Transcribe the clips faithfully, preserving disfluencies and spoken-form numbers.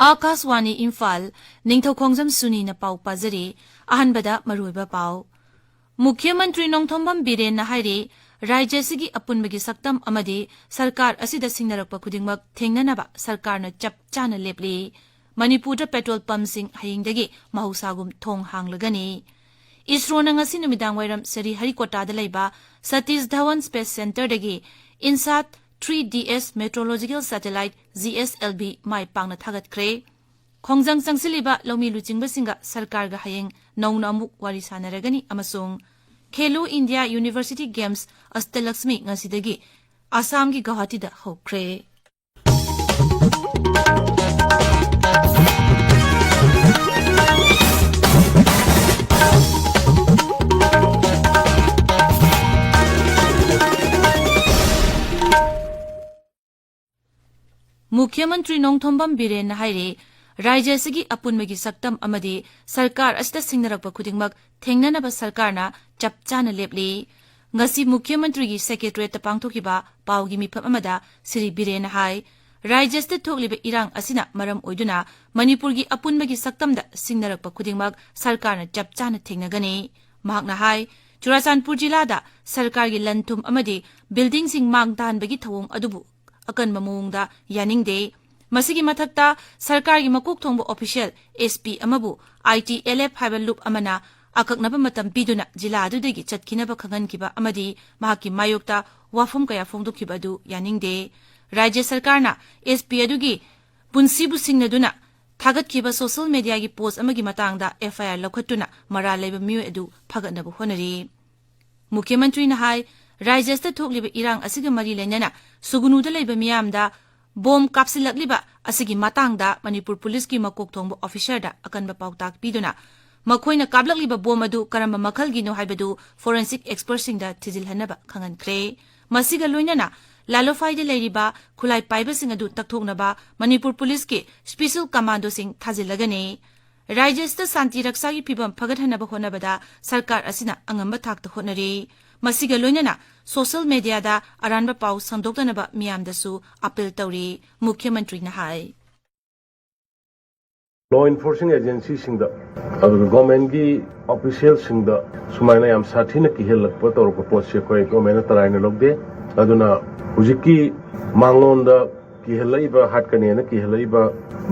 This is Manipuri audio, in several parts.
ꯑꯥꯀꯥꯁꯋꯥꯅꯤ ꯏꯝꯐꯥꯜ, ꯅꯤꯡꯊꯧꯈꯣꯡꯖꯝ ꯁꯨꯅꯤꯅ ꯄꯥꯎ ꯄꯥꯖꯔꯤ꯫ ꯑꯍꯥꯟꯕꯗ ꯃꯔꯨꯑꯣꯏꯕ ꯄꯥꯎ꯫ ꯃꯨꯈ꯭ꯌ ꯃꯟꯇ꯭ꯔꯤ ꯅꯣꯡꯊꯣꯝꯕꯝ ꯕꯤꯔꯦꯟꯅ ꯍꯥꯏꯔꯤ, ꯔꯥꯖ꯭ꯌ ꯑꯁꯤꯒꯤ ꯑꯄꯨꯟꯕꯒꯤ ꯁꯛꯇꯝ ꯑꯃꯗꯤ ꯁꯔꯀꯥꯔ ꯑꯁꯤꯗ ꯁꯤꯡꯅꯔꯛꯄ ꯈꯨꯗꯤꯡꯃꯛ ꯊꯦꯡꯅꯅꯕ ꯁꯔꯀꯥꯔꯅ ꯆꯞ ꯆꯥꯅ ꯂꯦꯞꯂꯤ꯫ ꯃꯅꯤꯄꯨꯔꯗ ꯄꯦꯇ꯭ꯔꯣꯜ ꯄꯝꯁꯤꯡ ꯍꯌꯦꯡꯗꯒꯤ ꯃꯍꯧꯁꯥꯒꯨꯝ ꯊꯣꯡ ꯍꯥꯡꯂꯒꯅꯤ꯫ ꯏꯁꯔꯣꯅ ꯉꯁꯤ ꯅꯨꯃꯤꯗꯥꯡ ꯋꯥꯏꯔꯝ ꯁ꯭ꯔꯤꯍꯔꯤꯀꯣꯇꯥꯗ ꯂꯩꯕ ꯁꯇꯤꯁ ꯙꯋꯟ ꯁ꯭ꯄꯦꯁ ꯁꯦꯟꯇꯔꯗꯒꯤ INSAT three D S meteorological satellite, G S L V, ꯃꯥꯏ ꯄꯥꯛꯅ ꯊꯥꯒꯠꯈ꯭ꯔꯦ꯫ ꯈꯣꯡꯖꯪ ꯆꯪꯁꯤꯜꯂꯤꯕ ꯂꯧꯃꯤ ꯂꯨꯆꯤꯡꯕꯁꯤꯡꯒ ꯁꯔꯀꯥꯔꯒ ꯍꯌꯦꯡ ꯅꯧꯅ ꯑꯃꯨꯛ ꯋꯥꯔꯤ ꯁꯥꯟꯅꯔꯒꯅꯤ ꯑꯃꯁꯨꯡ ꯈꯦꯂꯣ ꯏꯟꯗꯤꯌꯥ ꯌꯨꯅꯤꯚꯔꯁꯤꯇꯤ ꯒꯦꯝꯁ ꯑꯁꯇꯂꯛꯁꯃꯤ ꯉꯁꯤꯗꯒꯤ ꯑꯁꯥꯝꯒꯤ ꯒꯧꯍꯥꯇꯤꯗ ꯍꯧꯈ꯭ꯔꯦ꯫ ꯃꯨꯈ꯭ꯌ ꯃꯟꯇ꯭ꯔꯤ ꯅꯣꯡꯊꯣꯝꯕꯝ ꯕꯤꯔꯦꯟꯅ ꯍꯥꯏꯔꯤ, ꯔꯥꯖ꯭ꯌ ꯑꯁꯤꯒꯤ ꯑꯄꯨꯟꯕꯒꯤ ꯁꯛꯇꯝ ꯑꯃꯗꯤ ꯁꯔꯀꯥꯔ ꯑꯁꯤꯗ ꯁꯤꯡꯅꯔꯛꯄ ꯈꯨꯗꯤꯡꯃꯛ ꯊꯦꯡꯅꯅꯕ ꯁꯔꯀꯥꯔꯅ ꯆꯞ ꯆꯥꯅ ꯂꯦꯞꯂꯤ꯫ ꯉꯁꯤ ꯃꯨꯈ꯭ꯌ ꯃꯟꯇ꯭ꯔꯤꯒꯤ ꯁꯦꯀ꯭ꯔꯦꯇꯔꯤꯌꯦꯠꯇ ꯄꯥꯡꯊꯣꯛꯈꯤꯕ ꯄꯥꯎꯒꯤ ꯃꯤꯐꯝ ꯑꯃꯗ ꯁ꯭ꯔꯤ ꯕꯤꯔꯦꯟꯅ ꯍꯥꯏ, ꯔꯥꯖ꯭ꯌ ꯑꯁꯤꯗ ꯊꯣꯛꯂꯤꯕ ꯏꯔꯥꯡ ꯑꯁꯤꯅ ꯃꯔꯝ ꯑꯣꯏꯗꯨꯅ ꯃꯅꯤꯄꯨꯔꯒꯤ ꯑꯄꯨꯟꯕꯒꯤ ꯁꯛꯇꯝꯗ ꯁꯤꯡꯅꯔꯛꯄ ꯈꯨꯗꯤꯡꯃꯛ ꯁꯔꯀꯥꯔꯅ ꯆꯞ ꯆꯥꯅ ꯊꯦꯡꯅꯒꯅꯤ꯫ ꯃꯍꯥꯛꯅ ꯍꯥꯏ, ꯆꯨꯔꯥꯆꯥꯟꯄꯨꯔ ꯖꯤꯂꯥꯗ ꯁꯔꯀꯥꯔꯒꯤ ꯂꯟ ꯊꯨꯝ ꯑꯃꯗꯤ ꯕꯤꯜꯗꯤꯡꯁꯤꯡ ꯃꯥꯡ ꯇꯥꯍꯟꯕꯒꯤ ꯊꯧꯑꯣꯡ ꯑꯗꯨꯕꯨ ꯑꯀꯟꯕ ꯃꯑꯣꯡꯗ ꯌꯥꯅꯤꯡꯗꯦ꯫ ꯃꯁꯤꯒꯤ ꯃꯊꯛꯇ ꯁꯔꯀꯥꯔꯒꯤ ꯃꯀꯣꯛ ꯊꯣꯡꯕ ꯑꯣꯐꯤꯁꯤꯌꯦꯜ ꯑꯦꯁ ꯄꯤ ꯑꯃꯕꯨ ꯑꯥꯏ ꯇꯤ ꯑꯦꯜ ꯑꯦꯐ ꯍꯥꯏꯕ ꯂꯨꯞ ꯑꯃꯅ ꯑꯀꯛꯅꯕ ꯃꯇꯝ ꯄꯤꯗꯨꯅ ꯖꯤꯂꯥ ꯑꯗꯨꯗꯒꯤ ꯆꯠꯈꯤꯅꯕ ꯈꯪꯍꯟꯈꯤꯕ ꯑꯃꯗꯤ ꯃꯍꯥꯛꯀꯤ ꯃꯥꯌꯣꯛꯇ ꯋꯥꯐꯝ ꯀꯌꯥ ꯐꯣꯡꯗꯣꯛꯈꯤꯕ ꯑꯗꯨ ꯌꯥꯅꯤꯡꯗꯦ꯫ ꯔꯥꯖ꯭ꯌ ꯁꯔꯀꯥꯔꯅ ꯑꯦꯁ ꯄꯤ ꯑꯗꯨꯒꯤ ꯄꯨꯟꯁꯤꯕꯨ ꯁꯤꯡꯅꯗꯨꯅ ꯊꯥꯒꯠꯈꯤꯕ ꯁꯣꯁꯤꯌꯦꯜ ꯃꯦꯗꯤꯌꯥꯒꯤ ꯄꯣꯁ ꯑꯃꯒꯤ ꯃꯇꯥꯡꯗ ꯑꯦꯐ ꯑꯥꯏ ꯑꯥꯔ ꯂꯧꯈꯠꯇꯨꯅ ꯃꯔꯥꯜ ꯂꯩꯕ ꯃꯤꯑꯣꯏ ꯑꯗꯨ ꯐꯒꯠꯅꯕ ꯍꯣꯠꯅꯔꯤ꯫ ꯃꯨꯈ꯭ꯌ ꯃꯟꯇ꯭ꯔꯤꯅ ꯍꯥꯏ, ꯔꯥꯖ꯭ꯌ ꯑꯁꯤꯗ ꯊꯣꯛꯂꯤꯕ ꯏꯔꯥꯡ ꯑꯁꯤꯒ ꯃꯔꯤ ꯂꯩꯅꯅ ꯁꯨꯒꯅꯨꯗ ꯂꯩꯕ ꯃꯤꯌꯥꯝꯗ ꯕꯣꯝ ꯀꯥꯞꯁꯤꯜꯂꯛꯂꯤꯕ ꯑꯁꯤꯒꯤ ꯃꯇꯥꯡꯗ ꯃꯅꯤꯄꯨꯔ ꯄꯨꯂꯤꯁꯀꯤ ꯃꯀꯣꯛ ꯊꯣꯡꯕ ꯑꯣꯐꯤꯁꯔꯗ ꯑꯀꯟꯕ ꯄꯥꯎꯇꯥꯛ ꯄꯤꯗꯨꯅ ꯃꯈꯣꯏꯅ ꯀꯥꯞꯂꯛꯂꯤꯕ ꯕꯣꯝ ꯑꯗꯨ ꯀꯔꯝꯕ ꯃꯈꯜꯒꯤꯅꯣ ꯍꯥꯏꯕꯗꯨ ꯐꯣꯔꯦꯟꯁꯤꯛ ꯑꯦꯛꯁꯄꯔꯠꯁꯤꯡꯗ ꯊꯤꯖꯤꯜꯍꯟꯅꯕ ꯈꯪꯍꯟꯈ꯭ꯔꯦ꯫ ꯃꯁꯤꯒ ꯂꯣꯏꯅꯅ ꯂꯥꯂꯣꯐꯥꯏꯗ ꯂꯩꯔꯤꯕ ꯈꯨꯠꯂꯥꯏ ꯄꯥꯏꯕꯁꯤꯡ ꯑꯗꯨ ꯇꯛꯊꯣꯛꯅꯕ ꯃꯅꯤꯄꯨꯔ ꯄꯨꯂꯤꯁꯀꯤ ꯁ꯭ꯄꯦꯁꯤꯌꯦꯜ ꯀꯃꯥꯟꯗꯣꯁꯤꯡ ꯊꯥꯖꯤꯜꯂꯒꯅꯤ꯫ ꯔꯥꯖ꯭ꯌ ꯑꯁꯤꯗ ꯁꯥꯟꯇꯤ ꯔꯛꯁꯥꯒꯤ ꯐꯤꯚꯝ ꯐꯒꯠꯍꯟꯅꯕ ꯍꯣꯠꯅꯕꯗ ꯁꯔꯀꯥꯔ ꯑꯁꯤꯅ ꯑꯉꯝꯕ ꯊꯥꯛꯇ ꯍꯣꯠꯅꯔꯤ꯫ ꯃꯁꯤꯒ ꯂꯣꯏꯅꯅ ꯁꯣꯁꯤꯌꯦꯜ ꯃꯦꯗꯤꯌꯥꯗ ꯑꯔꯥꯟꯕ ꯄꯥꯎ ꯁꯟꯗꯣꯛꯇꯅꯕ ꯃꯤꯌꯥꯝꯗꯁꯨ ꯑꯄꯤꯜ ꯇꯧꯔꯤ, ꯃꯨꯈ꯭ꯌ ꯃꯟꯇ꯭ꯔꯤꯅ ꯍꯥꯏ꯫ law enforcing agencyꯁꯤꯡꯗ, ꯑꯗꯨꯒ governmentꯀꯤ officialꯁꯤꯡꯗ ꯁꯨꯃꯥꯏꯅ ꯌꯥꯝ ꯁꯥꯊꯤꯅ ꯀꯤꯍꯜꯂꯛꯄ ꯇꯧꯔꯛꯄ ꯄꯣꯠꯁꯤ ꯑꯩꯈꯣꯏ governmentꯅ ꯇꯔꯥꯏꯅ ꯂꯧꯗꯦ꯫ ꯑꯗꯨꯅ ꯍꯧꯖꯤꯛꯀꯤ ꯃꯥꯡꯂꯣꯟꯗ ꯀꯤꯍꯜꯂꯛꯏꯕ, ꯍꯥꯠꯀꯅꯦꯅ ꯀꯤꯍꯜꯂꯛꯏꯕ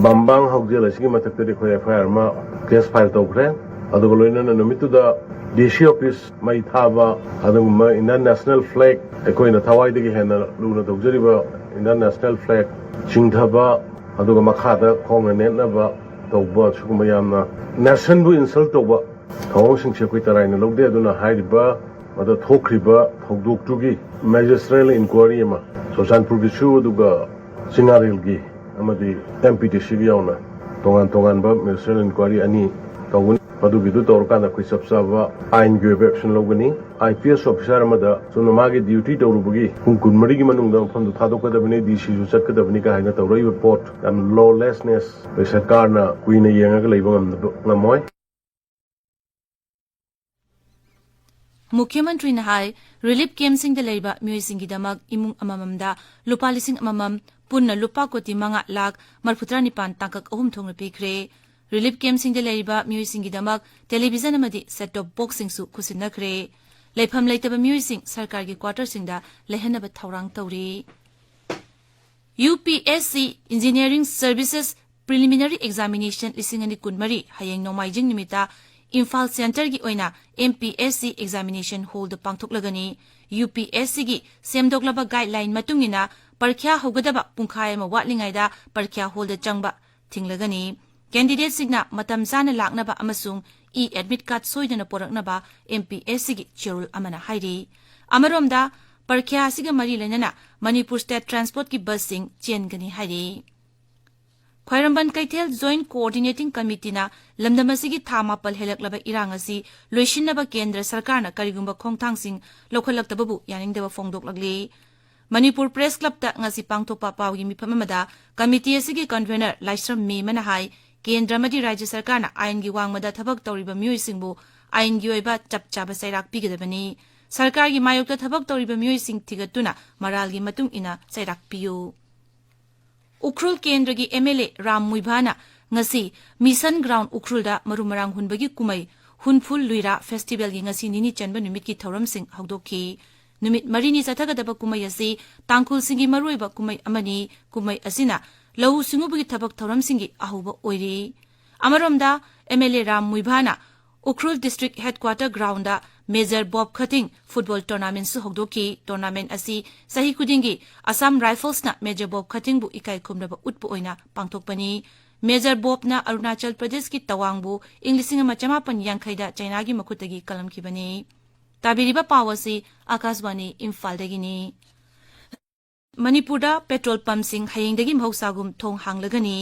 ꯕꯝꯕꯥꯡ ꯍꯧꯖꯦꯜ ꯑꯁꯤꯒꯤ ꯃꯊꯛꯇꯗꯤ ꯑꯩꯈꯣꯏ F I R ꯑꯃ case file ꯇꯧꯈ꯭ꯔꯦ꯫ ꯑꯗꯨꯒ ꯂꯣꯏꯅꯅ ꯅꯨꯃꯤꯠꯇꯨꯗ D C office ꯃꯩ ꯊꯥꯕ, ꯑꯗꯨꯒꯨꯝꯕ Indian national flag, ꯑꯩꯈꯣꯏꯅ ꯊꯋꯥꯏꯗꯒꯤ ꯍꯦꯟꯅ ꯂꯨꯅ ꯇꯧꯖꯔꯤꯕ Indian national flag ꯆꯤꯡꯊꯕ, ꯑꯗꯨꯒ ꯃꯈꯥꯗ ꯈꯣꯡꯅ ꯅꯦꯠꯅꯕ ꯇꯧꯕ, ꯁꯤꯒꯨꯝꯕ ꯌꯥꯝꯅ nationꯕꯨ insult ꯇꯧꯕ ꯊꯧꯑꯣꯡꯁꯤꯡꯁꯦ ꯑꯩꯈꯣꯏ ꯇꯔꯥꯏꯅ ꯂꯧꯗꯦ꯫ ꯑꯗꯨꯅ ꯍꯥꯏꯔꯤꯕ ꯃꯗꯨ ꯊꯣꯛꯈ꯭ꯔꯤꯕ ꯊꯧꯗꯣꯛꯇꯨꯒꯤ magistrateꯅ inquiry ꯑꯃ ꯆꯨꯔꯆꯥꯟꯄꯨꯔꯒꯤꯁꯨ ꯑꯗꯨꯒ ꯆꯤꯡꯉꯥꯔꯦꯜꯒꯤ ꯑꯃꯗꯤ M P T Cꯒꯤ ꯌꯥꯎꯅ ꯇꯣꯉꯥꯟ ꯇꯣꯉꯥꯟꯕ magistrate inquiry ꯑꯅꯤ ꯇꯧꯒꯅꯤ꯫ ꯃꯗꯨꯒꯤꯗꯨ ꯇꯧꯔꯀꯥꯟꯗ ꯑꯩꯈꯣꯏ ꯆꯞ ꯆꯥꯕ ꯑꯥꯏꯟꯒꯤ ꯑꯣꯏꯕ action ꯂꯧꯒꯅꯤ꯫ I P S officer ꯑꯃꯗ ꯆꯨꯝꯅ ꯃꯥꯒꯤ duty ꯇꯧꯔꯨꯕꯒꯤ ꯄꯨꯡ ꯀꯨꯟꯃꯔꯤꯒꯤ ꯃꯅꯨꯡꯗ ꯃꯐꯝꯗꯨ ꯊꯥꯗꯣꯛꯀꯗꯕꯅꯤ, D Cꯁꯨ ꯆꯠꯀꯗꯕꯅꯤ ꯀꯥ ꯍꯥꯏꯅ ꯇꯧꯔꯛꯏꯕ ꯄꯣꯠ ꯌꯥꯝꯅ lawlessness, ꯑꯩꯈꯣꯏ ꯁꯔꯀꯥꯔꯅ ꯀꯨꯏꯅ ꯌꯦꯡꯉꯒ ꯂꯩꯕ ꯉꯝꯗꯕ, ꯉꯝꯃꯣꯏ꯫ ꯃꯨꯈ꯭ꯌ ꯃꯟꯇ꯭ꯔꯤꯅ ꯍꯥꯏ, relief campꯁꯤꯡꯗ ꯂꯩꯔꯤꯕ ꯃꯤꯑꯣꯏꯁꯤꯡꯒꯤꯗꯃꯛ ꯏꯃꯨꯡ ꯑꯃꯃꯝꯗ ꯂꯨꯄꯥ ꯂꯤꯁꯤꯡ ꯑꯃꯃꯝ, ꯄꯨꯟꯅ ꯂꯨꯄꯥ ꯀꯣꯇꯤ ꯃꯉꯥ ꯂꯥꯈ ꯃꯔꯤꯐꯨꯇꯔꯥ ꯅꯤꯄꯥꯟ ꯇꯥꯡꯀꯛ ꯑꯍꯨꯝ ꯊꯣꯛꯅ ꯄꯤꯈ꯭ꯔꯦ꯫ Relief campꯁꯤꯡꯗ ꯂꯩꯔꯤꯕ ꯃꯤꯑꯣꯏꯁꯤꯡꯒꯤꯗꯃꯛ television ꯑꯃꯗꯤ set top boxꯁꯤꯡꯁꯨ ꯈꯨꯠꯁꯤꯟꯅꯈ꯭ꯔꯦ꯫ ꯂꯩꯐꯝ ꯂꯩꯇꯕ ꯃꯤꯑꯣꯏꯁꯤꯡ ꯁꯔꯀꯥꯔꯒꯤ quarterꯁꯤꯡꯗ ꯂꯩꯍꯟꯅꯕ ꯊꯧꯔꯥꯡ ꯇꯧꯔꯤ꯫ U P S C Engineering Services Preliminary Examination ꯂꯤꯁꯤꯡ ꯑꯅꯤ ꯀꯨꯟꯃꯔꯤ ꯍꯌꯦꯡ ꯅꯣꯡꯃꯥꯏꯖꯤꯡ ꯅꯨꯃꯤꯠꯇ ꯏꯝꯐꯥꯜ centreꯒꯤ ꯑꯣꯏꯅ M P S C examination hallꯗ ꯄꯥꯡꯊꯣꯛꯂꯒꯅꯤ꯫ U P S Cꯒꯤ ꯁꯦꯝꯗꯣꯛꯂꯕ guideline ꯃꯇꯨꯡ ꯏꯟꯅ ꯄꯔꯤꯈ꯭ꯌꯥ ꯍꯧꯒꯗꯕ ꯄꯨꯡꯈꯥꯏ ꯑꯃ ꯋꯥꯠꯂꯤꯉꯩꯗ ꯄꯔꯤꯈ꯭ꯌꯥ hallꯗ ꯆꯪꯕ ꯊꯤꯡꯂꯒꯅꯤ꯫ Candidateꯁꯤꯡꯅ ꯃꯇꯝ ꯆꯥꯅ ꯂꯥꯛꯅꯕ ꯑꯃꯁꯨꯡ e-admit card ꯁꯣꯏꯗꯅ ꯄꯨꯔꯛꯅꯕ M P S Cꯒꯤ ꯆꯦꯔꯣꯜ ꯑꯃꯅ ꯍꯥꯏꯔꯤ꯫ ꯑꯃꯔꯣꯝꯗ, ꯄꯔꯤꯈ꯭ꯌꯥ ꯑꯁꯤꯒ ꯃꯔꯤ ꯂꯩꯅꯅ ꯃꯅꯤꯄꯨꯔ State Transportꯀꯤ busꯁꯤꯡ ꯆꯦꯟꯒꯅꯤ ꯍꯥꯏꯔꯤ꯫ ꯈ꯭ꯋꯥꯏꯔꯝꯕꯟ ꯀꯩꯊꯦꯜ Joint Coordinating Committeeꯅ ꯂꯝꯗꯝ ꯑꯁꯤꯒꯤ ꯊꯥ ꯃꯥꯄꯜ ꯍꯦꯜꯂꯛꯂꯕ ꯏꯔꯥꯡ ꯑꯁꯤ ꯂꯣꯏꯁꯤꯟꯅꯕ ꯀꯦꯟꯗ꯭ꯔ ꯁꯔꯀꯥꯔꯅ ꯀꯔꯤꯒꯨꯝꯕ ꯈꯣꯡꯊꯥꯡꯁꯤꯡ ꯂꯧꯈꯠꯂꯛꯇꯕꯕꯨ ꯌꯥꯅꯤꯡꯗꯕ ꯐꯣꯡꯗꯣꯛꯂꯛꯂꯤ꯫ ꯃꯅꯤꯄꯨꯔ Press Clubꯇ ꯉꯁꯤ ꯄꯥꯡꯊꯣꯛꯄ ꯄꯥꯎꯒꯤ ꯃꯤꯐꯝ ꯑꯃꯗ committee ꯑꯁꯤꯒꯤ convener ꯂꯥꯏꯁ꯭ꯔꯝ ꯃꯦꯃꯅ ꯍꯥꯏ, ꯀꯦꯟꯗ꯭ꯔ ꯑꯃꯗꯤ ꯔꯥꯖ꯭ꯌ ꯁꯔꯀꯥꯔꯅ ꯑꯥꯏꯟꯒꯤ ꯋꯥꯡꯃꯗ ꯊꯕꯛ ꯇꯧꯔꯤꯕ ꯃꯤꯑꯣꯏꯁꯤꯡꯕꯨ ꯑꯥꯏꯟꯒꯤ ꯑꯣꯏꯕ ꯆꯞ ꯆꯥꯕ ꯆꯩꯔꯥꯛ ꯄꯤꯒꯗꯕꯅꯤ꯫ ꯁꯔꯀꯥꯔꯒꯤ ꯃꯥꯌꯣꯛꯇ ꯊꯕꯛ ꯇꯧꯔꯤꯕ ꯃꯤꯑꯣꯏꯁꯤꯡ ꯊꯤꯒꯠꯇꯨꯅ ꯃꯔꯥꯜꯒꯤ ꯃꯇꯨꯡ ꯏꯟꯅ ꯆꯩꯔꯥꯛ ꯄꯤꯌꯨ꯫ ꯎꯈ꯭ꯔꯨꯜ ꯀꯦꯟꯗ꯭ꯔꯒꯤ M L A ꯔꯥꯝ ꯃꯨꯏꯚꯥꯅ ꯉꯁꯤ ꯃꯤꯁꯟ ꯒ꯭ꯔꯥꯎꯟ ꯎꯈ꯭ꯔꯨꯜꯗ ꯃꯔꯨ ꯃꯔꯥꯡ ꯍꯨꯟꯕꯒꯤ ꯀꯨꯝꯍꯩ ꯍꯨꯟꯐꯨꯜ ꯂꯨꯏꯔꯥ ꯐꯦꯁꯇꯤꯚꯦꯜꯒꯤ ꯉꯁꯤ ꯅꯤꯅꯤ ꯆꯟꯕ ꯅꯨꯃꯤꯠꯀꯤ ꯊꯧꯔꯝꯁꯤꯡ ꯍꯧꯗꯣꯛꯈꯤ꯫ ꯅꯨꯃꯤꯠ ꯃꯔꯤꯅꯤ ꯆꯠꯊꯒꯗꯕ ꯀꯨꯝꯍꯩ ꯑꯁꯤ ꯇꯥꯡꯈꯨꯜꯁꯤꯡꯒꯤ ꯃꯔꯨꯑꯣꯏꯕ ꯀꯨꯝꯍꯩ ꯑꯃꯅꯤ꯫ ꯀꯨꯝꯍꯩ ꯑꯁꯤꯅ ꯂꯧꯎ ꯁꯤꯡꯎꯕꯒꯤ ꯊꯕꯛ ꯊꯧꯔꯝꯁꯤꯡꯒꯤ ꯑꯍꯧꯕ ꯑꯣꯏꯔꯤ꯫ ꯑꯃꯔꯣꯝꯗ, ꯑꯦꯝ ꯑꯦꯜ ꯑꯦ ꯔꯥꯝ ꯃꯨꯏꯚꯥꯅ Ukhrul district headquarter ground major Bob Khathing football ꯇꯣꯔꯅꯥꯃꯦꯟꯠꯁꯨ ꯍꯧꯗꯣꯛꯈꯤ꯫ ꯇꯣꯔꯅꯥꯃꯦꯟꯠ ꯑꯁꯤ ꯆꯍꯤ ꯈꯨꯗꯤꯡꯒꯤ ꯑꯁꯥꯝ ꯔꯥꯏꯐꯜꯁꯅ ꯃꯦꯖꯔ ꯕꯣꯕ ꯈꯇꯤꯡꯕꯨ ꯏꯀꯥꯏ ꯈꯨꯝꯅꯕ ꯎꯠꯄ ꯑꯣꯏꯅ ꯄꯥꯡꯊꯣꯛꯄꯅꯤ꯫ ꯃꯦꯖꯔ ꯕꯣꯕꯅ ꯑꯔꯨꯅꯥꯆꯜ ꯄ꯭ꯔꯗꯦꯁꯀꯤ ꯇꯋꯥꯡꯕꯨ ꯏꯪ ꯂꯤꯁꯤꯡ ꯑꯃ ꯆꯃꯥꯄꯟ ꯌꯥꯡꯈꯩꯗ ꯆꯥꯏꯅꯥꯒꯤ ꯃꯈꯨꯠꯇꯒꯤ ꯀꯜꯂꯝꯈꯤꯕꯅꯤ꯫ ꯇꯥꯕꯤꯔꯤꯕ ꯄꯥꯎ ꯑꯁꯤ ꯑꯥꯀꯥꯁꯕꯥꯅꯤ ꯏꯝꯐꯥꯜꯗꯒꯤꯅꯤ꯫ ꯃꯅꯤꯄꯨꯔꯗ ꯄꯦꯇ꯭ꯔꯣꯜ ꯄꯝꯁꯤꯡ ꯍꯌꯦꯡꯗꯒꯤ ꯃꯍꯧꯁꯥꯒꯨꯝ ꯊꯣꯡ ꯍꯥꯡꯂꯒꯅꯤ꯫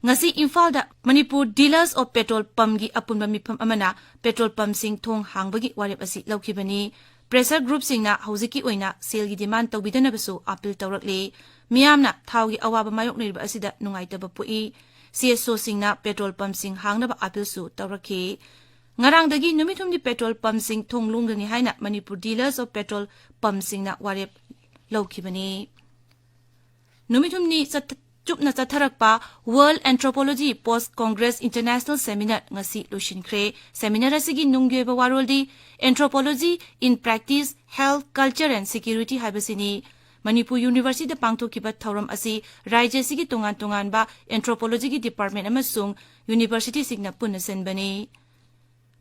ꯉꯁꯤ ꯏꯝꯐꯥꯜꯗ ꯃꯅꯤꯄꯨꯔ ꯗꯤꯂꯔꯁ ꯑꯣꯐ ꯄꯦꯇ꯭ꯔꯣꯜ ꯄꯝꯒꯤ ꯑꯄꯨꯟꯕ ꯃꯤꯐꯝ ꯑꯃꯅ ꯄꯦꯇ꯭ꯔꯣꯜ ꯄꯝꯁꯤꯡ ꯊꯣꯡ ꯍꯥꯡꯕꯒꯤ ꯋꯥꯔꯦꯞ ꯑꯁꯤ ꯂꯧꯈꯤꯕꯅꯤ꯫ ꯄ꯭ꯔꯦꯁꯔ ꯒ꯭ꯔꯨꯞꯁꯤꯡꯅ ꯍꯧꯖꯤꯛꯀꯤ ꯑꯣꯏꯅ ꯁꯦꯜꯒꯤ ꯗꯤꯃꯥꯟ ꯇꯧꯕꯤꯗꯅꯕꯁꯨ ꯑꯄꯤꯜ ꯇꯧꯔꯛꯂꯤ꯫ ꯃꯤꯌꯥꯝꯅ ꯊꯥꯎꯒꯤ ꯑꯋꯥꯕ ꯃꯥꯌꯣꯛꯅꯔꯤꯕ ꯑꯁꯤꯗ ꯅꯨꯡꯉꯥꯏꯇꯕ ꯄꯣꯛꯏ꯫ ꯁꯤ ꯑꯦꯁ ꯑꯣꯁꯤꯡꯅ ꯄꯦꯇ꯭ꯔꯣꯜ ꯄꯝꯁꯤꯡ ꯍꯥꯡꯅꯕ ꯑꯄꯤꯜꯁꯨ ꯇꯧꯔꯛꯈꯤ꯫ ꯉꯔꯥꯡꯗꯒꯤ ꯅꯨꯃꯤꯠ ꯍꯨꯝꯅꯤ ꯄꯦꯇ꯭ꯔꯣꯜ ꯄꯝꯁꯤꯡ ꯊꯣꯡ ꯂꯣꯟꯒꯅꯤ ꯍꯥꯏꯅ ꯃꯅꯤꯄꯨꯔ ꯗꯤꯂꯔꯁ ꯑꯣꯐ ꯄꯦꯇ꯭ꯔꯣꯜ ꯄꯝꯁꯤꯡꯅ ꯋꯥꯔꯦꯞ ꯂꯧꯈꯤꯕꯅꯤ꯫ ꯅꯨꯃꯤꯠ ꯍꯨꯝꯅꯤ ꯆꯠꯊ-, ꯆꯨꯞꯅ ꯆꯠꯊꯔꯛꯄ World Anthropology Post Congress International Seminar ꯉꯁꯤ ꯂꯣꯏꯁꯤꯟꯈ꯭ꯔꯦ꯫ ꯁꯦꯃꯤꯅꯥꯔ ꯑꯁꯤꯒꯤ ꯅꯨꯡꯒꯤ ꯑꯣꯏꯕ ꯋꯥꯔꯣꯜꯗꯤ Anthropology in Practice, Health, Culture and Security ꯍꯥꯏꯕꯁꯤꯅꯤ꯫ ꯃꯅꯤꯄꯨꯔ ꯌꯨꯅꯤꯚꯔꯁꯤꯇꯤꯗ ꯄꯥꯡꯊꯣꯛꯈꯤꯕ ꯊꯧꯔꯝ ꯑꯁꯤ ꯔꯥꯖ꯭ꯌ ꯑꯁꯤꯒꯤ ꯇꯣꯉꯥꯟ ꯇꯣꯉꯥꯟꯕ ꯑꯦꯟꯊ꯭ꯔꯣꯄꯣꯂꯣꯖꯤꯒꯤ ꯗꯤꯄꯥꯔꯠꯃꯦꯟ ꯑꯃꯁꯨꯡ ꯌꯨꯅꯤꯚꯔꯁꯤꯇꯤꯁꯤꯡꯅ ꯄꯨꯟꯅ ꯁꯤꯟꯕꯅꯤ꯫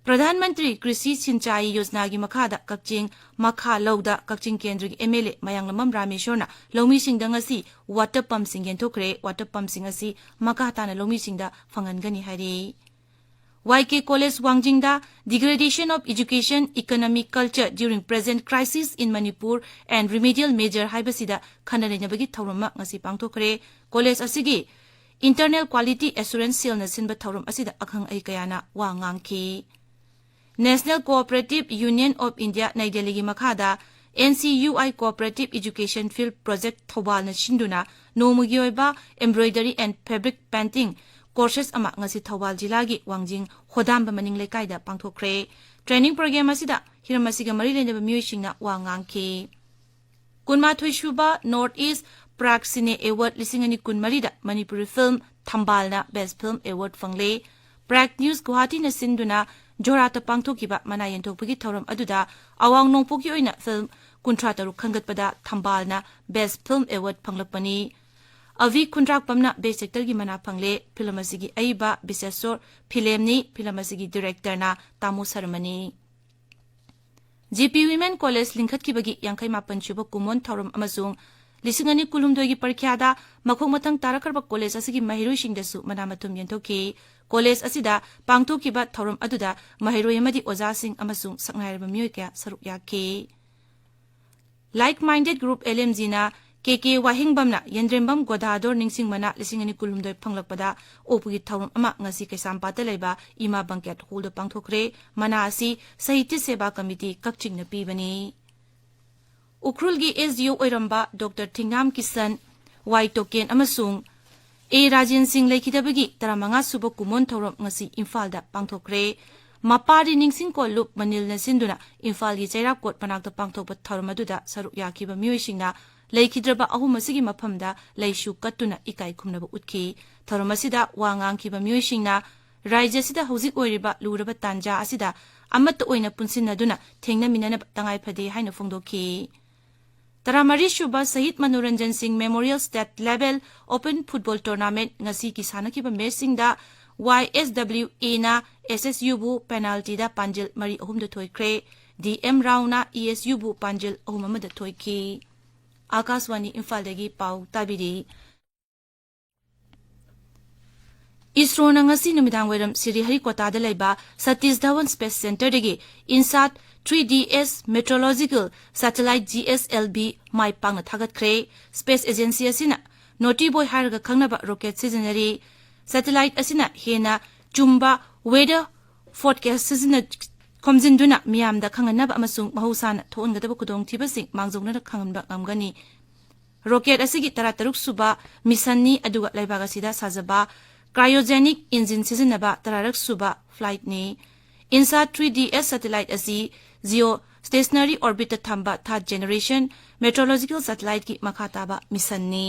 ꯄ꯭ꯔꯙꯥꯟ ꯃꯟꯇ꯭ꯔꯤ ꯀ꯭ꯔꯤꯁꯤ ꯁꯤꯟꯆꯥꯏ ꯌꯣꯖꯅꯥꯒꯤ ꯃꯈꯥꯗ ꯀꯛꯆꯤꯡ ꯃꯈꯥ ꯂꯧꯗ ꯀꯛꯆꯤꯡ ꯀꯦꯟꯗ꯭ꯔꯒꯤ ꯑꯦꯝ ꯑꯦꯜ ꯑꯦ ꯃꯌꯥꯡꯂꯝꯕꯝ ꯔꯥꯃꯦꯁꯣꯔꯅ ꯂꯧꯃꯤꯁꯤꯡꯗ ꯉꯁꯤ ꯋꯥꯇꯔ ꯄꯝꯁꯤꯡ ꯌꯦꯟꯊꯣꯛꯈ꯭ꯔꯦ꯫ ꯋꯥꯇꯔ ꯄꯝꯁꯤꯡ ꯑꯁꯤ ꯃꯈꯥ ꯇꯥꯅ ꯂꯧꯃꯤꯁꯤꯡꯗ ꯐꯪꯍꯟꯒꯅꯤ ꯍꯥꯏꯔꯤ꯫ ꯋꯥꯏ ꯀꯦ college ꯋꯥꯡꯖꯤꯡꯗ Degradation of Education, Economic Culture During Present Crisis in Manipur and Remedial Measure ꯍꯥꯏꯕꯁꯤꯗ ꯈꯟꯅ ꯅꯩꯅꯕꯒꯤ ꯊꯧꯔꯝ ꯑꯃ ꯉꯁꯤ ꯄꯥꯡꯊꯣꯛꯈ꯭ꯔꯦ꯫ ꯀꯣꯂꯦꯖ ꯑꯁꯤꯒꯤ Internal Quality Assurance Cell ꯅ ꯁꯤꯟꯕ ꯊꯧꯔꯝ ꯑꯁꯤꯗ ꯑꯈꯪ ꯑꯍꯩ ꯀꯌꯥꯅ ꯋꯥ ꯉꯥꯡꯈꯤ꯫ National Cooperative Union of India ꯅꯩ ꯗꯦꯜꯂꯤꯒꯤ ꯃꯈꯥꯗ N C U I Cooperative Education Field Project ꯊꯧꯕꯥꯜꯅ ꯁꯤꯟꯗꯨꯅ ꯅꯣꯡꯃꯒꯤ ꯑꯣꯏꯕ Embroidery and Fabric Painting courses ꯑꯃ ꯉꯁꯤ ꯊꯧꯕꯥꯜ ꯖꯤꯂꯥꯒꯤ ꯋꯥꯡꯖꯤꯡ ꯍꯣꯗꯥꯝꯕ ꯃꯅꯤꯡ ꯂꯩꯀꯥꯏꯗ ꯄꯥꯡꯊꯣꯛꯈ꯭ꯔꯦ꯫ Training program ꯑꯁꯤꯗ ꯍꯤꯔꯝ ꯑꯁꯤꯒ ꯃꯔꯤ ꯂꯩꯅꯕ ꯃꯤꯑꯣꯏꯁꯤꯡꯅ ꯋꯥ ꯉꯥꯡꯈꯤ꯫ ꯀꯨꯟꯃꯥꯊꯣꯏ ꯁꯨꯕ North East Prague Cine Award ꯂꯤꯁꯤꯡ ꯑꯅꯤ ꯀꯨꯟꯃꯔꯤꯗ Manipuri film ꯊꯝꯕꯥꯜꯅ Best Film Award ꯐꯪꯂꯦ꯫ Prague News ꯒꯨꯋꯥꯍꯥꯇꯤꯅ ꯁꯤꯟꯗꯨꯅ ꯖꯣꯔꯥꯠꯇ ꯄꯥꯡꯊꯣꯛꯈꯤꯕ ꯃꯅꯥ ꯌꯦꯟꯊꯣꯛꯄꯒꯤ ꯊꯧꯔꯝ ꯑꯗꯨꯗ ꯑꯋꯥꯡ ꯅꯣꯡꯄꯣꯛꯀꯤ ꯑꯣꯏꯅ film ꯀꯨꯟꯊ꯭ꯔꯥ ꯇꯔꯨꯛ ꯈꯟꯒꯠꯄꯗ ꯊꯝꯕꯥꯜꯅ Best Film Award ꯐꯪꯂꯛꯄꯅꯤ꯫ ꯑꯚꯤ ꯈꯨꯟꯗ꯭ꯔꯥꯛꯄꯝꯅ Best Actor ꯒꯤ ꯃꯅꯥ ꯐꯪꯂꯦ꯫ Film ꯑꯁꯤꯒꯤ ꯑꯏꯕ ꯕꯤꯁꯦꯁꯣꯔ ꯐꯤꯂꯦꯝꯅꯤ꯫ Film ꯑꯁꯤꯒꯤ director ꯅ ꯇꯥꯃꯣ ꯁꯔꯃꯅꯤ꯫ ꯖꯤ ꯄꯤ Women College ꯂꯤꯡꯈꯠꯈꯤꯕꯒꯤ ꯌꯥꯡꯈꯩ ꯃꯥꯄꯟ ꯁꯨꯕ ꯀꯨꯝꯑꯣꯟ ꯊꯧꯔꯝ ꯑꯃꯁꯨꯡ ꯂꯤꯁꯤꯡ ꯑꯅꯤ ꯀꯨꯟꯍꯨꯝꯗꯣꯏꯒꯤ ꯄꯔꯤꯈ꯭ꯌꯥꯗ ꯃꯈꯣꯡ ꯃꯊꯪ ꯇꯥꯔꯛꯈ꯭ꯔꯕ college ꯑꯁꯤꯒꯤ ꯃꯍꯩꯔꯣꯏꯁꯤꯡꯗꯁꯨ ꯃꯅꯥ ꯃꯊꯨꯝ ꯌꯦꯟꯊꯣꯛꯈꯤ꯫ College ꯑꯁꯤꯗ ꯄꯥꯡꯊꯣꯛꯈꯤꯕ ꯊꯧꯔꯝ ꯑꯗꯨꯗ ꯃꯍꯩꯔꯣꯏ ꯑꯃꯗꯤ ꯑꯣꯖꯥꯁꯤꯡ ꯑꯃꯁꯨꯡ ꯁꯛꯅꯥꯏꯔꯕ ꯃꯤꯑꯣꯏ ꯀꯌꯥ ꯁꯔꯨꯛ ꯌꯥꯈꯤ꯫ Like Minded Group L M G ꯅ ꯀꯦ ꯀꯦ ꯋꯥꯍꯦꯡꯕꯝꯅ ꯌꯦꯟꯗ꯭ꯔꯦꯝꯕꯝ ꯒꯣꯗꯥꯗꯣꯔ ꯅꯤꯡꯁꯤꯡꯕꯅ ꯂꯤꯁꯤꯡ ꯑꯅꯤ ꯀꯨꯟꯍꯨꯝꯗꯣꯏ ꯐꯪꯂꯛꯄꯗ ꯑꯣꯛꯄꯒꯤ ꯊꯧꯔꯝ ꯑꯃ ꯉꯁꯤ ꯀꯩꯁꯥꯝꯄꯥꯠꯇ ꯂꯩꯕ ꯏꯃꯥ banquet hall ꯗ ꯄꯥꯡꯊꯣꯛꯈ꯭ꯔꯦ꯫ ꯃꯅꯥ ꯑꯁꯤ ꯁꯥꯍꯤꯇ꯭ꯌ ꯁꯦꯕꯥ ꯀꯃꯤꯇꯤ ꯀꯛꯆꯤꯡꯅ ꯄꯤꯕꯅꯤ꯫ ꯎꯈ꯭ꯔꯨꯜꯒꯤ S D O ꯑꯣꯏꯔꯝꯕ Doctor ꯊꯤꯡꯉꯥꯝ ꯀꯤꯁꯟ, ꯋꯥꯏ ꯇꯣꯀꯦꯟ ꯑꯃꯁꯨꯡ ꯑꯦ ꯔꯥꯖꯦꯟ ꯁꯤꯡ ꯂꯩꯈꯤꯗꯕꯒꯤ ꯇꯔꯥꯃꯉꯥ ꯁꯨꯕ ꯀꯨꯝꯑꯣꯟ ꯊꯧꯔꯝ ꯉꯁꯤ ꯏꯝꯐꯥꯜꯗ ꯄꯥꯡꯊꯣꯛꯈ꯭ꯔꯦ꯫ ꯃꯄꯥꯔꯤ ꯅꯤꯡꯁꯤꯡ ꯀꯣꯜꯂꯨꯞ ꯃꯅꯤꯜꯅ ꯁꯤꯟꯗꯨꯅ ꯏꯝꯐꯥꯜꯒꯤ ꯆꯩꯔꯥꯛꯀꯣꯠ ꯃꯅꯥꯛꯇ ꯄꯥꯡꯊꯣꯛꯄ ꯊꯧꯔꯝ ꯑꯗꯨꯗ ꯁꯔꯨꯛ ꯌꯥꯈꯤꯕ ꯃꯤꯑꯣꯏꯁꯤꯡꯅ ꯂꯩꯈꯤꯗ꯭ꯔꯕ ꯑꯍꯨꯝ ꯑꯁꯤꯒꯤ ꯃꯐꯝꯗ ꯂꯩꯁꯨ ꯀꯠꯇꯨꯅ ꯏꯀꯥꯏ ꯈꯨꯝꯅꯕ ꯎꯠꯈꯤ꯫ ꯊꯧꯔꯝ ꯑꯁꯤꯗ ꯋꯥ ꯉꯥꯡꯈꯤꯕ ꯃꯤꯑꯣꯏꯁꯤꯡꯅ ꯔꯥꯖ꯭ꯌ ꯑꯁꯤꯗ ꯍꯧꯖꯤꯛ ꯑꯣꯏꯔꯤꯕ ꯂꯨꯔꯕ ꯇꯥꯟꯖꯥ ꯑꯁꯤꯗ ꯑꯃꯠꯇ ꯑꯣꯏꯅ ꯄꯨꯟꯁꯤꯟꯅꯗꯨꯅ ꯊꯦꯡꯅꯃꯤꯟꯅꯅꯕ ꯇꯉꯥꯏ ꯐꯗꯦ ꯍꯥꯏꯅ ꯐꯣꯡꯗꯣꯛꯈꯤ꯫ ꯇꯔꯥꯃꯔꯤ ꯁꯨꯕ ꯁꯍꯤꯗ ꯃꯅꯣꯔꯟꯖꯟ ꯁꯤꯡ Memorial State Level Open Football Tournament ꯉꯁꯤꯒꯤ ꯁꯥꯟꯅꯈꯤꯕ match ꯁꯤꯡꯗ Y S W A ꯅ S S U ꯕꯨ penalty ꯗ ꯄꯥꯟꯖꯤꯜ ꯃꯔꯤ ꯑꯍꯨꯝꯗ ꯊꯣꯏꯈ꯭ꯔꯦ꯫ D M ꯔꯥꯎꯅ E S U ꯕꯨ ꯄꯥꯟꯖꯤꯜ ꯑꯍꯨꯝ ꯑꯃꯗ ꯊꯣꯏꯈꯤ꯫ ꯑꯥꯀꯥꯁꯋꯥꯅꯤ ꯏꯝꯐꯥꯜꯗꯒꯤ ꯄꯥꯎ ꯇꯥꯕꯤꯔꯤ꯫ ꯏꯁꯔꯣꯅ ꯉꯁꯤ ꯅꯨꯃꯤꯗꯥꯡ ꯋꯥꯏꯔꯝ ꯁ꯭ꯔꯤꯍꯔꯤꯀꯣꯇꯥꯗ ꯂꯩꯕ ꯁꯇꯤꯁ ꯙꯋꯟ Space Centre ꯗꯒꯤ INSAT three D S meteorological satellite G S L V ꯃꯥꯏ ꯄꯥꯛꯅ ꯊꯥꯒꯠꯈ꯭ꯔꯦ꯫ Space Agency ꯑꯁꯤꯅ ꯅꯣꯇꯤ ꯕꯣꯏ ꯍꯥꯏꯔꯒ ꯈꯪꯅꯕ rocket ꯁꯤꯖꯤꯟꯅꯔꯤ꯫ Satellite ꯑꯁꯤꯅ ꯍꯦꯟꯅ ꯆꯨꯝꯕ weather forecast ꯁꯤꯖꯤꯟꯅ-, ꯈꯣꯝꯖꯤꯟꯗꯨꯅ ꯃꯤꯌꯥꯝꯗ ꯈꯪꯍꯟꯅꯕ ꯑꯃꯁꯨꯡ ꯃꯍꯧꯁꯥꯅ ꯊꯣꯛꯍꯟꯒꯗꯕ ꯈꯨꯗꯣꯡꯊꯤꯕꯁꯤꯡ ꯃꯥꯡꯖꯧꯅꯅ ꯈꯪꯍꯟꯕ ꯉꯝꯒꯅꯤ꯫ Rocket ꯑꯁꯤꯒꯤ ꯇꯔꯥꯇꯔꯨꯛ ꯁꯨꯕ mission ꯅꯤ, ꯑꯗꯨꯒ ꯂꯩꯕꯥꯛ ꯑꯁꯤꯗ ꯁꯥꯖꯕ cryogenic engine ꯁꯤꯖꯤꯟꯅꯕ ꯇꯔꯥꯔꯛ ꯁꯨꯕ flight ꯅꯤ꯫ INSAT three D S satellite ꯑꯁꯤ geo stationary orbitꯇ ꯊꯝꯕ third generation meteorological satelliteꯀꯤ ꯃꯈꯥ ꯇꯥꯕ missionꯅꯤ꯫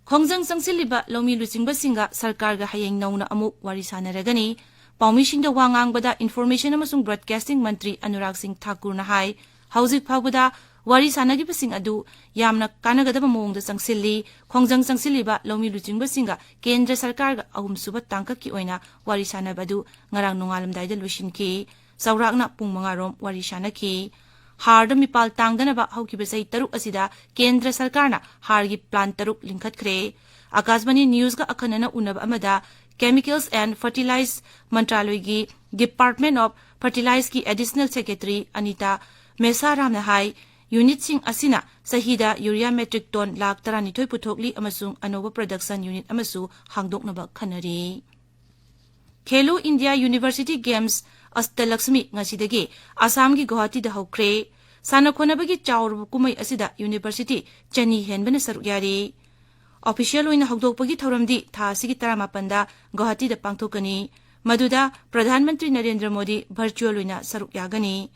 ꯈꯣꯡꯖꯪ ꯆꯪꯁꯤꯜꯂꯤꯕ ꯂꯧꯃꯤ ꯂꯨꯆꯤꯡꯕꯁꯤꯡꯒ ꯁꯔꯀꯥꯔꯒ ꯍꯌꯦꯡ ꯅꯧꯅ ꯑꯃꯨꯛ ꯋꯥꯔꯤ ꯁꯥꯟꯅꯔꯒꯅꯤ꯫ ꯄꯥꯎꯃꯤꯁꯤꯡꯗ ꯋꯥ ꯉꯥꯡꯕꯗ Information ꯑꯃꯁꯨꯡ Broadcasting ꯃꯟꯇ꯭ꯔꯤ ꯑꯅꯨꯔꯥꯒ ꯁꯤꯡ ꯊꯥꯀꯨꯔꯅ ꯍꯥꯏ, ꯍꯧꯖꯤꯛ ꯐꯥꯎꯕꯗ ꯋꯥꯔꯤ ꯁꯥꯟꯅꯈꯤꯕꯁꯤꯡ ꯑꯗꯨ ꯌꯥꯝꯅ ꯀꯥꯟꯅꯒꯗꯕ ꯃꯑꯣꯡꯗ ꯆꯪꯁꯤꯜꯂꯤ꯫ ꯈꯣꯡꯖꯪ ꯆꯪꯁꯤꯜꯂꯤꯕ ꯂꯧꯃꯤ ꯂꯨꯆꯤꯡꯕꯁꯤꯡꯒ ꯀꯦꯟꯗ꯭ꯔ ꯁꯔꯀꯥꯔꯒ ꯑꯍꯨꯝꯁꯨꯕ ꯇꯥꯡꯀꯛꯀꯤ ꯑꯣꯏꯅ ꯋꯥꯔꯤ ꯁꯥꯟꯅꯕ ꯑꯗꯨ ꯉꯔꯥꯡ ꯅꯣꯡꯉꯥꯜꯂꯝꯗꯥꯏꯗ ꯂꯣꯏꯁꯤꯟꯈꯤ꯫ ꯆꯥꯎꯔꯥꯛꯅ ꯄꯨꯡ ꯃꯉꯥꯔꯣꯝ ꯋꯥꯔꯤ ꯁꯥꯟꯅꯈꯤ꯫ ꯍꯥꯔꯗ ꯃꯤꯄꯥꯜ ꯇꯥꯡꯗꯅꯕ ꯍꯧꯈꯤꯕ ꯆꯍꯤ ꯇꯔꯨꯛ ꯑꯁꯤꯗ ꯀꯦꯟꯗ꯭ꯔ ꯁꯔꯀꯥꯔꯅ ꯍꯥꯔꯒꯤ plan ꯇꯔꯨꯛ ꯂꯤꯡꯈꯠꯈ꯭ꯔꯦ꯫ ꯑꯀꯥꯁꯕꯥꯅꯤ Newsꯀ ꯑꯈꯟꯅꯅ ꯎꯅꯕ ꯑꯃꯗ Chemicals and Fertilize ꯃꯟꯇ꯭ꯔꯥꯂꯣꯏꯒꯤ Department of Fertilizeꯀꯤ Additional Secretary Anita ꯃꯦꯁꯥꯔꯥꯝꯅ ꯍꯥꯏ, unitꯁꯤꯡ ꯑꯁꯤꯅ ꯆꯍꯤꯗ urea metric ton ꯂꯥꯈ ꯇꯔꯥꯅꯤꯊꯣꯏ ꯄꯨꯊꯣꯛꯂꯤ ꯑꯃꯁꯨꯡ ꯑꯅꯧꯕ production unit ꯑꯃꯁꯨ ꯍꯥꯡꯗꯣꯛꯅꯕ ꯈꯟꯅꯔꯤ꯫ Khelo India University Games ꯑꯁꯇꯂꯛꯁꯃꯤ ꯉꯁꯤꯗꯒꯤ ꯑꯁꯥꯝꯒꯤ ꯒꯨꯋꯥꯍꯥꯇꯤꯗ ꯍꯧꯈ꯭ꯔꯦ꯫ ꯁꯥꯟꯅ ꯈꯣꯠꯅꯕꯒꯤ ꯆꯥꯎꯔꯕ ꯀꯨꯝꯍꯩ ꯑꯁꯤꯗ university ꯆꯅꯤ ꯍꯦꯟꯕꯅ ꯁꯔꯨꯛ ꯌꯥꯔꯤ꯫ Official ꯑꯣꯏꯅ ꯍꯧꯗꯣꯛꯄꯒꯤ ꯊꯧꯔꯝꯗꯤ ꯊꯥ ꯑꯁꯤꯒꯤ ꯇꯔꯥꯃꯥꯄꯟꯗ ꯒꯨꯋꯥꯍꯥꯇꯤꯗ ꯄꯥꯡꯊꯣꯛꯀꯅꯤ꯫ ꯃꯗꯨꯗ ꯄ꯭ꯔꯙꯥꯟ ꯃꯟꯇ꯭ꯔꯤ ꯅꯔꯦꯟꯗ꯭ꯔ ꯃꯣꯗꯤ virtual ꯑꯣꯏꯅ ꯁꯔꯨꯛ ꯌꯥꯒꯅꯤ꯫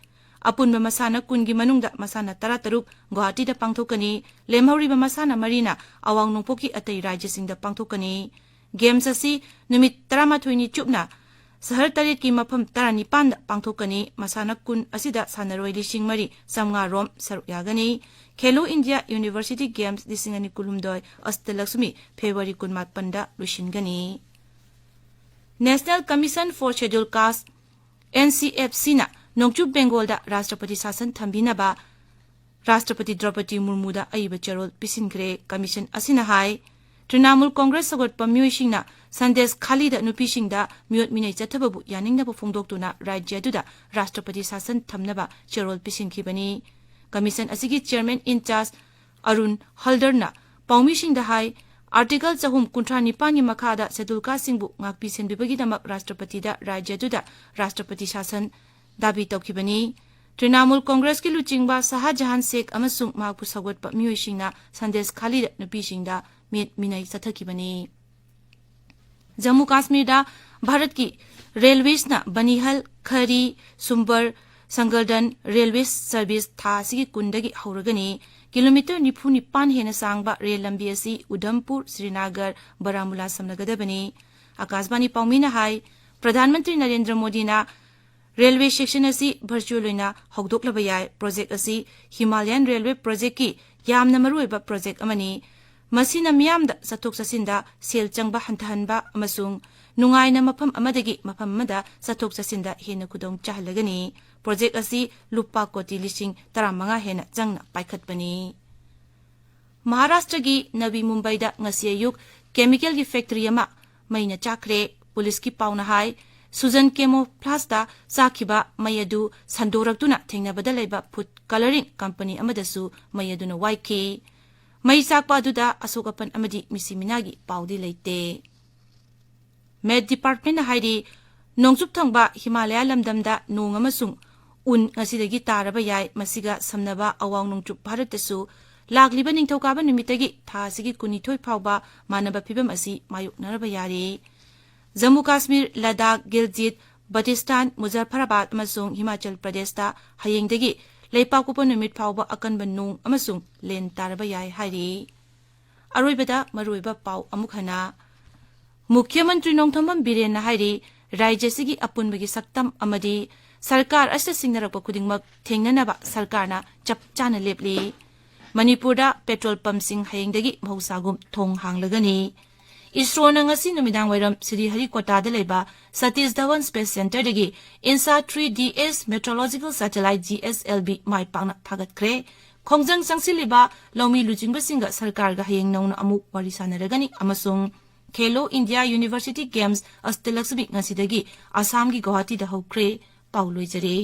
ꯑꯄꯨꯟꯕ ꯃꯁꯥꯟꯅ ꯀꯨꯟꯒꯤ ꯃꯅꯨꯡꯗ ꯃꯁꯥꯟꯅ ꯇꯔꯥꯇꯔꯨꯛ ꯒꯨꯋꯥꯍꯥꯇꯤꯗ ꯄꯥꯡꯊꯣꯛꯀꯅꯤ꯫ ꯂꯦꯝꯍꯧꯔꯤꯕ ꯃꯁꯥꯟꯅ ꯃꯔꯤꯅ ꯑꯋꯥꯡ ꯅꯣꯡꯄꯣꯛꯀꯤ ꯑꯇꯩ ꯔꯥꯖ꯭ꯌꯁꯤꯡꯗ ꯄꯥꯡꯊꯣꯛꯀꯅꯤ꯫ Games ꯑꯁꯤ ꯅꯨꯃꯤꯠ ꯇꯔꯥꯃꯥꯊꯣꯏꯅꯤ ꯆꯨꯞꯅ ꯁꯍꯔ ꯇꯔꯦꯠꯀꯤ ꯃꯐꯝ ꯇꯔꯥꯅꯤꯄꯥꯟꯗ ꯄꯥꯡꯊꯣꯛꯀꯅꯤ꯫ ꯃꯁꯥꯟꯅ ꯀꯨꯟ ꯑꯁꯤꯗ ꯁꯥꯟꯅꯔꯣꯏ ꯂꯤꯁꯤꯡ ꯃꯔꯤ ꯆꯥꯝꯃꯉꯥ ꯔꯣꯝ ꯁꯔꯨꯛ ꯌꯥꯒꯅꯤ꯫ Khelo India University Games ꯂꯤꯁꯤꯡ ꯑꯅꯤ ꯀꯨꯟꯍꯨꯝꯗꯣꯏ ꯑꯁꯇꯂꯛꯁꯃꯤ February ꯀꯨꯟꯃꯥꯄꯟꯗ ꯂꯣꯏꯁꯤꯟꯒꯅꯤ꯫ National Commission for Scheduled Caste, NCFCꯅ ꯅꯣꯡꯆꯨꯞ ꯕꯦꯡꯒꯣꯜꯗ ꯔꯥꯁꯇ꯭ꯔꯄꯇꯤ ꯁꯥꯁꯟ ꯊꯝꯕꯤꯅꯕ ꯔꯥꯁꯇ꯭ꯔꯄꯇꯤ ꯗ꯭ꯔꯧꯄꯗꯤ ꯃꯨꯔꯃꯨꯗ ꯑꯏꯕ ꯆꯦꯔꯣꯜ ꯄꯤꯁꯤꯟꯈ꯭ꯔꯦ꯫ Commission ꯑꯁꯤꯅ ꯍꯥꯏ, ꯇ꯭ꯔꯤꯅꯥꯃꯨꯜ ꯀꯣꯡꯒ꯭ꯔꯦꯁ ꯁꯧꯒꯠꯄ ꯃꯤꯑꯣꯏꯁꯤꯡꯅ ꯁꯟꯗꯦꯁ ꯈꯥꯂꯤꯗ ꯅꯨꯄꯤꯁꯤꯡꯗ ꯃꯤꯑꯣꯠ ꯃꯤꯅꯩ ꯆꯠꯊꯕꯕꯨ ꯌꯥꯅꯤꯡꯗꯕ ꯐꯣꯡꯗꯣꯛꯇꯨꯅ ꯔꯥꯖ꯭ꯌ ꯑꯗꯨꯗ ꯔꯥꯁꯇ꯭ꯔꯄꯇꯤ ꯁꯥꯁꯟ ꯊꯝꯅꯕ ꯆꯦꯔꯣꯜ ꯄꯤꯁꯤꯟꯈꯤꯕꯅꯤ꯫ Commission ꯑꯁꯤꯒꯤ chairman in charge ꯑꯔꯨꯟ ꯍꯜꯗꯔꯅ ꯄꯥꯎꯃꯤꯁꯤꯡꯗ ꯍꯥꯏ, Article ꯆꯍꯨꯝ ꯀꯨꯟꯊ꯭ꯔꯥ ꯅꯤꯄꯥꯟꯒꯤ ꯃꯈꯥꯗ Scheduled Casteꯁꯤꯡꯕꯨ ꯉꯥꯛꯄꯤ ꯁꯦꯟꯕꯤꯕꯒꯤꯗꯃꯛ ꯔꯥꯁꯇ꯭ꯔꯄꯇꯤꯗ ꯔꯥꯖ꯭ꯌ ꯑꯗꯨꯗ ꯔꯥꯁꯇ꯭ꯔꯄꯇꯤ ꯁꯥꯁꯟ ꯗꯥꯕꯤ ꯇꯧꯈꯤꯕꯅꯤ꯫ ꯇ꯭ꯔꯤꯅꯥꯃꯨꯜ ꯀꯣꯡꯒ꯭ꯔꯦꯁꯀꯤ ꯂꯨꯆꯤꯡꯕ ꯁꯍꯥ ꯖꯍꯥꯟ ꯁꯦꯈ ꯑꯃꯁꯨꯡ ꯃꯍꯥꯛꯄꯨ ꯁꯧꯒꯠꯄ ꯃꯤꯑꯣꯏꯁꯤꯡꯅ ꯁꯟꯗꯦꯁ ꯈꯥꯂꯤꯗ ꯅꯨꯄꯤꯁꯤꯡꯗ ꯃꯤꯠ ꯃꯤꯅꯩ ꯆꯠꯊꯈꯤꯕꯅꯤ꯫ ꯖꯝꯃꯨ ꯀꯥꯁꯃꯤꯔꯗ ꯚꯥꯔꯠꯀꯤ railwaysꯅ ꯕꯅꯤꯍꯜ, ꯈꯔꯤ, ꯁꯨꯝꯕꯔ, ꯁꯪꯒꯔꯗꯟ ꯔꯦꯜꯋꯦ ꯁꯔꯚꯤꯁ ꯊꯥ ꯑꯁꯤꯒꯤ ꯀꯨꯟꯗꯒꯤ ꯍꯧꯔꯒꯅꯤ꯫ ꯀꯤꯂꯣꯃꯤꯇꯔ ꯅꯤꯐꯨ ꯅꯤꯄꯥꯟ ꯍꯦꯟꯅ ꯁꯥꯡꯕ ꯔꯦꯜ ꯂꯝꯕꯤ ꯑꯁꯤ ꯎꯙꯝꯄꯨꯔ, ꯁ꯭ꯔꯤꯅꯥꯒꯔ, ꯕꯔꯥꯃꯨꯂꯥ ꯁꯝꯅꯒꯗꯕꯅꯤ꯫ ꯑꯀꯥꯁꯕꯥꯅꯤ ꯄꯥꯎꯃꯤꯅ ꯍꯥꯏ, ꯄ꯭ꯔꯙꯥꯟ ꯃꯟꯇ꯭ꯔꯤ ꯅꯔꯦꯟꯗ꯭ꯔ ꯃꯣꯗꯤꯅ ꯔꯦꯜꯋꯦ ꯁꯦꯛꯁꯟ ꯑꯁꯤ ꯚꯔꯆꯨꯑꯦꯜ ꯑꯣꯏꯅ ꯍꯧꯗꯣꯛꯂꯕ ꯌꯥꯏ꯫ ꯄ꯭ꯔꯣꯖꯦꯛ ꯑꯁꯤ ꯍꯤꯃꯥꯂꯌꯥꯟ ꯔꯦꯜꯋꯦ ꯄ꯭ꯔꯣꯖꯦꯛꯀꯤ ꯌꯥꯝꯅ ꯃꯔꯨꯑꯣꯏꯕ ꯄ꯭ꯔꯣꯖꯦꯛ ꯑꯃꯅꯤ꯫ ꯃꯁꯤꯅ ꯃꯤꯌꯥꯝꯗ ꯆꯠꯊꯣꯛ ꯆꯠꯁꯤꯟꯗ ꯁꯦꯜ ꯆꯪꯕ ꯍꯟꯊꯍꯟꯕ ꯑꯃꯁꯨꯡ ꯅꯨꯡꯉꯥꯏꯅ ꯃꯐꯝ ꯑꯃꯗꯒꯤ ꯃꯐꯝ ꯑꯃꯗ ꯆꯠꯊꯣꯛ ꯆꯠꯁꯤꯟꯗ ꯍꯦꯟꯅ ꯈꯨꯗꯣꯡ ꯆꯥꯍꯜꯂꯒꯅꯤ꯫ ꯄ꯭ꯔꯣꯖꯦꯛ ꯑꯁꯤ ꯂꯨꯄꯥ ꯀꯣꯇꯤ ꯂꯤꯁꯤꯡ ꯇꯔꯥꯃꯉꯥ ꯍꯦꯟꯅ ꯆꯪꯅ ꯄꯥꯏꯈꯠꯄꯅꯤ꯫ ꯃꯍꯥꯔꯥꯁꯇ꯭ꯔꯒꯤ ꯅꯕꯤ ꯃꯨꯝꯕꯩꯗ ꯉꯁꯤ ꯑꯌꯨꯛ ꯀꯦꯃꯤꯀꯦꯜꯒꯤ ꯐꯦꯛꯇꯔꯤ ꯑꯃ ꯃꯩꯅ ꯆꯥꯛꯈ꯭ꯔꯦ꯫ ꯄꯨꯂꯤꯁꯀꯤ ꯄꯥꯎꯅ ꯍꯥꯏ, ꯁꯨꯖꯟ ꯀꯦꯃꯣ ꯐ꯭ꯂꯥꯁꯇ ꯆꯥꯛꯈꯤꯕ ꯃꯩ ꯑꯗꯨ ꯁꯟꯗꯣꯔꯛꯇꯨꯅ ꯊꯦꯡꯅꯕꯗ ꯂꯩꯕ ꯐꯨꯗ ꯀꯂꯔꯤꯡ ꯀꯝꯄꯅꯤ ꯑꯃꯗꯁꯨ ꯃꯩ ꯑꯗꯨꯅ ꯋꯥꯏꯈꯤ꯫ ꯃꯩ ꯆꯥꯛꯄ ꯑꯗꯨꯗ ꯑꯁꯣꯛ ꯑꯄꯟ ꯑꯃꯗꯤ ꯃꯤꯁꯤ ꯃꯤꯅꯥꯒꯤ ꯄꯥꯎꯗꯤ ꯂꯩꯇꯦ꯫ ꯃꯦꯠ ꯗꯤꯄꯥꯔꯠꯃꯦꯟꯅ ꯍꯥꯏꯔꯤ, ꯅꯣꯡꯆꯨꯞ ꯊꯪꯕ ꯍꯤꯃꯥꯂꯌꯥ ꯂꯝꯗꯝꯗ ꯅꯣꯡ ꯑꯃꯁꯨꯡ ꯎꯟ ꯉꯁꯤꯗꯒꯤ ꯇꯥꯔꯕ ꯌꯥꯏ꯫ ꯃꯁꯤꯒ ꯁꯝꯅꯕ ꯑꯋꯥꯡ ꯅꯣꯡꯆꯨꯞ ꯚꯥꯔꯠꯇꯁꯨ ꯂꯥꯛꯂꯤꯕ ꯅꯤꯡꯊꯧꯀꯥꯕ ꯅꯨꯃꯤꯠꯇꯒꯤ ꯊꯥ ꯑꯁꯤꯒꯤ ꯀꯨꯟꯅꯤꯊꯣꯏ ꯐꯥꯎꯕ ꯃꯥꯟꯅꯕ ꯐꯤꯕꯝ ꯑꯁꯤ ꯃꯥꯌꯣꯛꯅꯔꯕ ꯌꯥꯔꯦ꯫ ꯖꯝꯃꯨ ꯀꯥꯁꯃꯤꯔ, ꯂꯗꯥꯈ, ꯒꯤꯜꯖꯤꯠ, ꯕꯇꯤꯁꯇꯥꯟ, ꯃꯨꯖꯥꯐꯔꯥꯕꯥꯗ ꯑꯃꯁꯨꯡ ꯍꯤꯃꯥꯆꯜ ꯄ꯭ꯔꯗꯦꯁꯇ ꯍꯌꯦꯡꯗꯒꯤ ꯂꯩꯄꯥꯛꯄꯣꯛꯄ ꯅꯨꯃꯤꯠ ꯐꯥꯎꯕ ꯑꯀꯟꯕ ꯅꯣꯡ ꯑꯃꯁꯨꯡ ꯂꯦꯟ ꯇꯥꯔꯕ ꯌꯥꯏ ꯍꯥꯏꯔꯤ꯫ ꯑꯔꯣꯏꯕꯗ ꯃꯔꯨꯑꯣꯏꯕ ꯄꯥꯎ ꯑꯃꯨꯛ ꯍꯟꯅ꯫ ꯃꯨꯈ꯭ꯌ ꯃꯟꯇ꯭ꯔꯤ ꯅꯣꯡꯊꯣꯝꯕꯝ ꯕꯤꯔꯦꯟꯅ ꯍꯥꯏꯔꯤ, ꯔꯥꯖ꯭ꯌꯁꯤꯒꯤ ꯑꯄꯨꯟꯕꯒꯤ ꯁꯛꯇꯝ ꯑꯃꯗꯤ ꯁꯔꯀꯥꯔ ꯑꯁꯤꯗ ꯁꯤꯡꯅꯔꯛꯄ ꯈꯨꯗꯤꯡꯃꯛ ꯊꯦꯡꯅꯅꯕ ꯁꯔꯀꯥꯔꯅ ꯆꯞ ꯆꯥꯅ ꯂꯦꯞꯂꯤ꯫ ꯃꯅꯤꯄꯨꯔꯗ ꯄꯦꯇ꯭ꯔꯣꯜ ꯄꯝꯁꯤꯡ ꯍꯌꯦꯡꯗꯒꯤ ꯃꯍꯧꯁꯥꯒꯨꯝ ꯊꯣꯡ ꯍꯥꯡꯂꯒꯅꯤ꯫ ꯏꯁꯔꯣꯅ ꯉꯁꯤ ꯅꯨꯃꯤꯗꯥꯡ ꯋꯥꯏꯔꯝ ꯁ꯭ꯔꯤꯍꯔꯤꯀꯣꯇꯥꯗ ꯂꯩꯕ ꯁꯇꯤꯁ ꯙꯋꯟ ꯁ꯭ꯄꯦꯁ ꯁꯦꯟꯇꯔꯗꯒꯤ INSAT three D S meteorological satellite, G S L V, ꯃꯥꯏ ꯄꯥꯛꯅ ꯊꯥꯒꯠꯈ꯭ꯔꯦ꯫ ꯈꯣꯡꯖꯪ ꯆꯪꯁꯤꯜꯂꯤꯕ ꯂꯧꯃꯤ ꯂꯨꯆꯤꯡꯕꯁꯤꯡꯒ ꯁꯔꯀꯥꯔꯒ ꯍꯌꯦꯡ ꯅꯧꯅ ꯑꯃꯨꯛ ꯋꯥꯔꯤ ꯁꯥꯟꯅꯔꯒꯅꯤ ꯑꯃꯁꯨꯡ ꯈꯦꯂꯣ ꯏꯟꯗꯤꯌꯥ ꯌꯨꯅꯤꯚꯔꯁꯤꯇꯤ ꯒꯦꯝꯁ ꯑꯁꯇꯂꯛꯁꯃꯤ ꯉꯁꯤꯗꯒꯤ ꯑꯁꯥꯝꯒꯤ ꯒꯨꯋꯥꯍꯥꯇꯤꯗ ꯍꯧꯈ꯭ꯔꯦ꯫ ꯄꯥꯎ ꯂꯣꯏꯖꯔꯦ꯫